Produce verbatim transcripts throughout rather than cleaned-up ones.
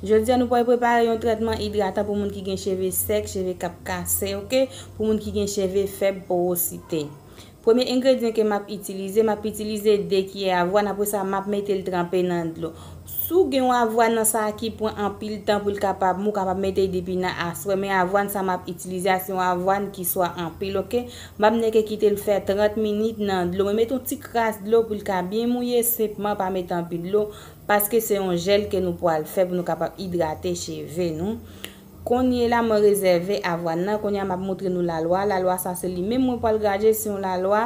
Jodi a nou pral prepare yon trètman idratan pou moun ki gen cheve sèk, cheve k ap kase, oke? Pou moun ki gen cheve fèb, porosite. Premye engredyan ke m ap itilize, m ap itilize de kiyè avwàn, apre sa m ap mete l tranpe nan dlo. Si w gen yon avwàn nan sa ki pran anpil tan pou l kapab mou, w kapab mete l depi nan aswè, men avwàn sa m ap itilize a se yon avwàn ki swa anpil, oke? M ap nèke kite l fè trant minit nan dlo. Mwen mete yon ti kras dlo pou l ka byen mouye senpman, pa mete anpil dlo, paske se yon jèl ke nou pral fè pou nou kapab idrate cheve nou. Kounye la, mwen rezève avwàn nan. Kounye a, m ap montre nou lalwa. Lalwa sa, se li menm mwen pral graje, se yon lalwa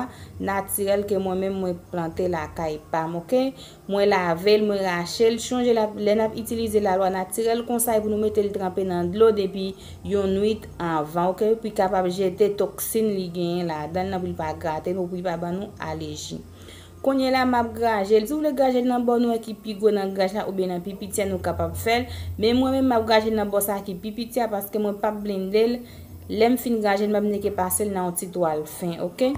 natirèl ke mwen menm mwen plante lakay pa m, oke? Mwen lave l, mwen rache l. Chonje la, lè n ap itilize lalwa natirèl konsa, e pou nou mete l tranpe nan dlo depi yon nwit anvan, oke? Pou l kapab jete toksin li genyen ladan l nan, pou l pa grate nou, pou l pa ban nou aleji. Kounye la, m ap graje l. Si w vle graje l nan bò nou wè ki pi gwo nan graj la oubyen nan pi piti a, nou kapab fè l. Men mwen menm, m ap graje l nan bò sa ki pi piti a paske mwen p ap blende l. Lè m fin graje l, m ap nèke pase l nan yon ti twal fen, oke?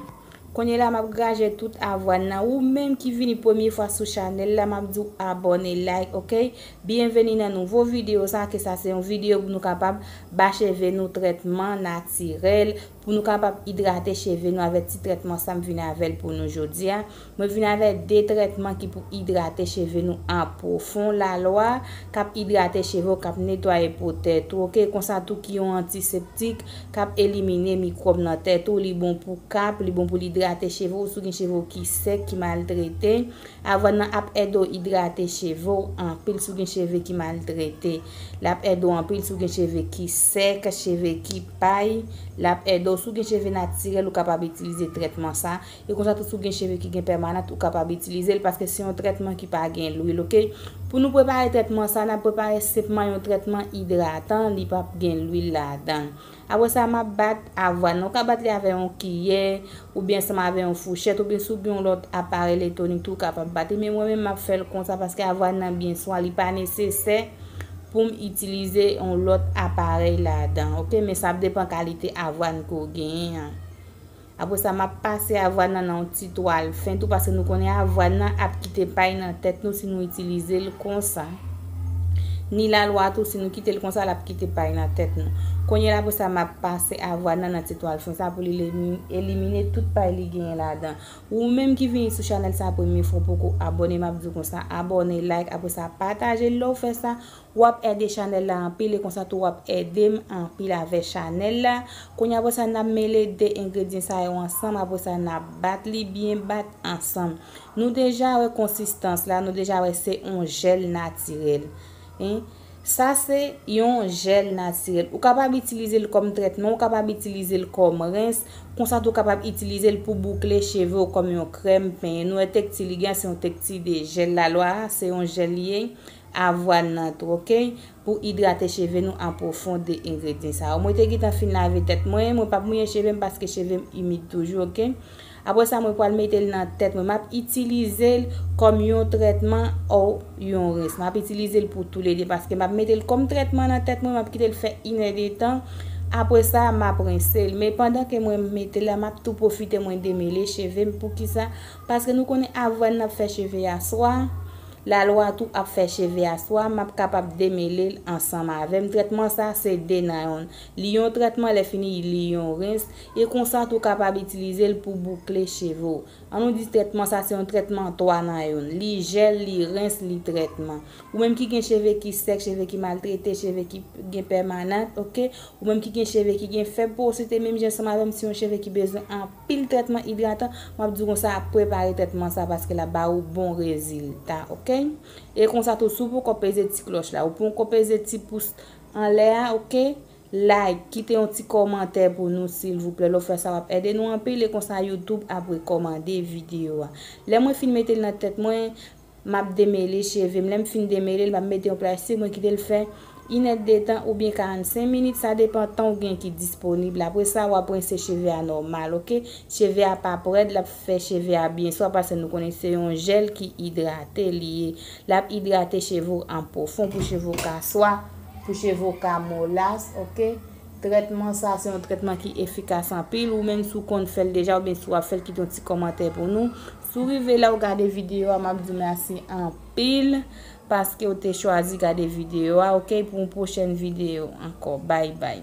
Kounye la, m ap graje tout avwàn nan. Ou menm ki vini premye fwa sou chanèl la, m ap di w abòne, like, oke? Byenveni nan nouvo videyo sa, ke sa se yon videyo pou nou kapab ba cheve nou trètman natirèl, pou nou kapab idrate cheve nou avèk ti trètman sa m vin avè l pou nou jodi a. Mwen vin avèk de trètman ki pou idrate cheve nou an pwofon. Lalwa k ap idrate cheve w, k ap netwaye po tèt ou, oke? Konsa tou ki yon antiseptik, k ap elimine mikwòb nan tèt ou, li bon pou kap, li bon pou l idrate cheve w, si w gen cheve w ki sèk, ki maltrete. Avwàn nan ap ede w idrate cheve w anpil si w gen cheve ki maltrete. L ap ede w anpil si w gen cheve ki sèk, cheve ki pay. L ap ede w si w gen cheve natirèl, ou kapab itilize trètman sa. E konsa tou, si w gen cheve ki gen pèmanant, ou kapab itilize l paske se yon trètman ki pa gen lwil, oke? Pou nou prepare trètman sa, n ap prepare senpman yon trètman idratan, li p ap gen lwil ladan l. Apre sa, m ap bat avwàn nan. Ou ka bat li avè yon kiyè, oubyen ansanm avè yon fouchèt, oubyen si w gen yon lòt aparèy elektwonik tou, ou kapab bat li. Men mwen menm, m ap fè l konsa paske avwàn nan byen swa, li pa nesesè pou m itilize yon lòt aparèy ladan, oke? Men sa ap depann kalite avwàn ke w genyen an. Apre sa, m ap pase avwàn nan nan yon ti twal fen tou, paske nou konnen avwàn nan ap kite pay nan tèt nou si nou itilize l konsa. Ni lalwa tou, si nou kite l konsa, l ap kite pay nan tèt nou. Kounye la, apre sa, m ap pase avwàn nan nan ti twal fen sa pou li lemi-, elimine tout pay li genyen ladan. Ou menm ki vini sou chanèl sa premye fwa, ou poko abòne, m ap di w konsa, abòne, like, apre sa, pataje l. Lè w fè sa, w ap ede chanèl la anpil, e konsa tou w ap ede m anpil avè chanèl la. Kounye a, apre sa, n ap mele de engredyan sa yo ansanm, apre sa, n ap bat li byen bat ansanm. Nou deja wè konsistans la, nou deja wè se yon jèl natirèl. Hein? Sa se yon jèl natirèl. Ou kapab itilize l kòm trètman, ou kapab itilize l kòm rens, konsa tou w kapab itilize l pou boukle cheve w kòm yon krèm penyen. Nou wè tekti li gen, se yon tekti de jèl. Lalwa a, se yon jèl li ye. Avwàn nan tou, oke? Pou idrate cheve nou an pwofon de engredyan sa yo. Mwen te gentan fin lave tèt mwen, mwen p ap mouye cheve m paske cheve m imid toujou, oke? Apre sa, mwen pral mete l nan tèt mwen. M ap itilize l kòm yon trètman ou yon rens. M ap itilize l pou toulede paske m ap mete l kòm trètman nan tèt mwen, m ap kite l fè inèdtan. Apre sa, m ap rense l. Men pandan ke mwen mete l la, m ap tou pwofite mwen demele cheve m. Poukisa? Paske nou konnen avwàn nan ap fè cheve a swa. Lalwa tou ap fè cheve a swa, m ap kapab demele l ansanm avè m. Trètman sa se de nan youn. Li yon trètman, lè fini, li yon rens. E konsa tou w kapab itilize l pou boukle cheve w. An nou di trètman sa se yon trètman twa nan youn. Li jèl, li rens, li trètman. Ou menm ki gen cheve ki sèk, cheve ki maltrete, cheve ki gen pèmanant, oke? Ou menm ki gen cheve ki gen fèb porosite, menm jan ansanm avè m, si yon cheve ki bezwen anpil trètman idratan, m ap di w konsa, prepare trètman sa paske l ap ba ou bon rezilta, oke? E konsa tou, si w poko peze ti klòch la, ou poko peze ti pous anlè a, oke? Like, kite yon ti kòmantè pou nou, silvouplè. Lè w fè sa, w ap ede nou anpil, e konsa YouTube ap rekòmande videyo a. Lè mwen fin mete l nan tèt mwen, m ap demele cheve m. Lè m fin demele l, m ap mete yon plastik, mwen kite l fè inèdtan oubyen karannsenk minit, sa depann tan w gen ki disponib. Apre sa, w ap rense cheve a nòmal, oke? Cheve a p ap rèd, l ap fè cheve a byen swa, paske nou konnen se yon jèl ki idrate li ye. L ap idrate cheve w an pwofon pou cheve w ka swa, pou cheve w ka molas, oke? Trètman sa, se yon trètman ki efikas anpil. Ou menm si w konn fè l deja, oubyen si w ap fè l, kite yon ti kòmantè pou nou. Si w rive la, w gade videyo a, m ap di w mèsi anpil. paske w te chwazi gade videyo a, ok, pou yon pwochèn videyo ankò. Bay bay.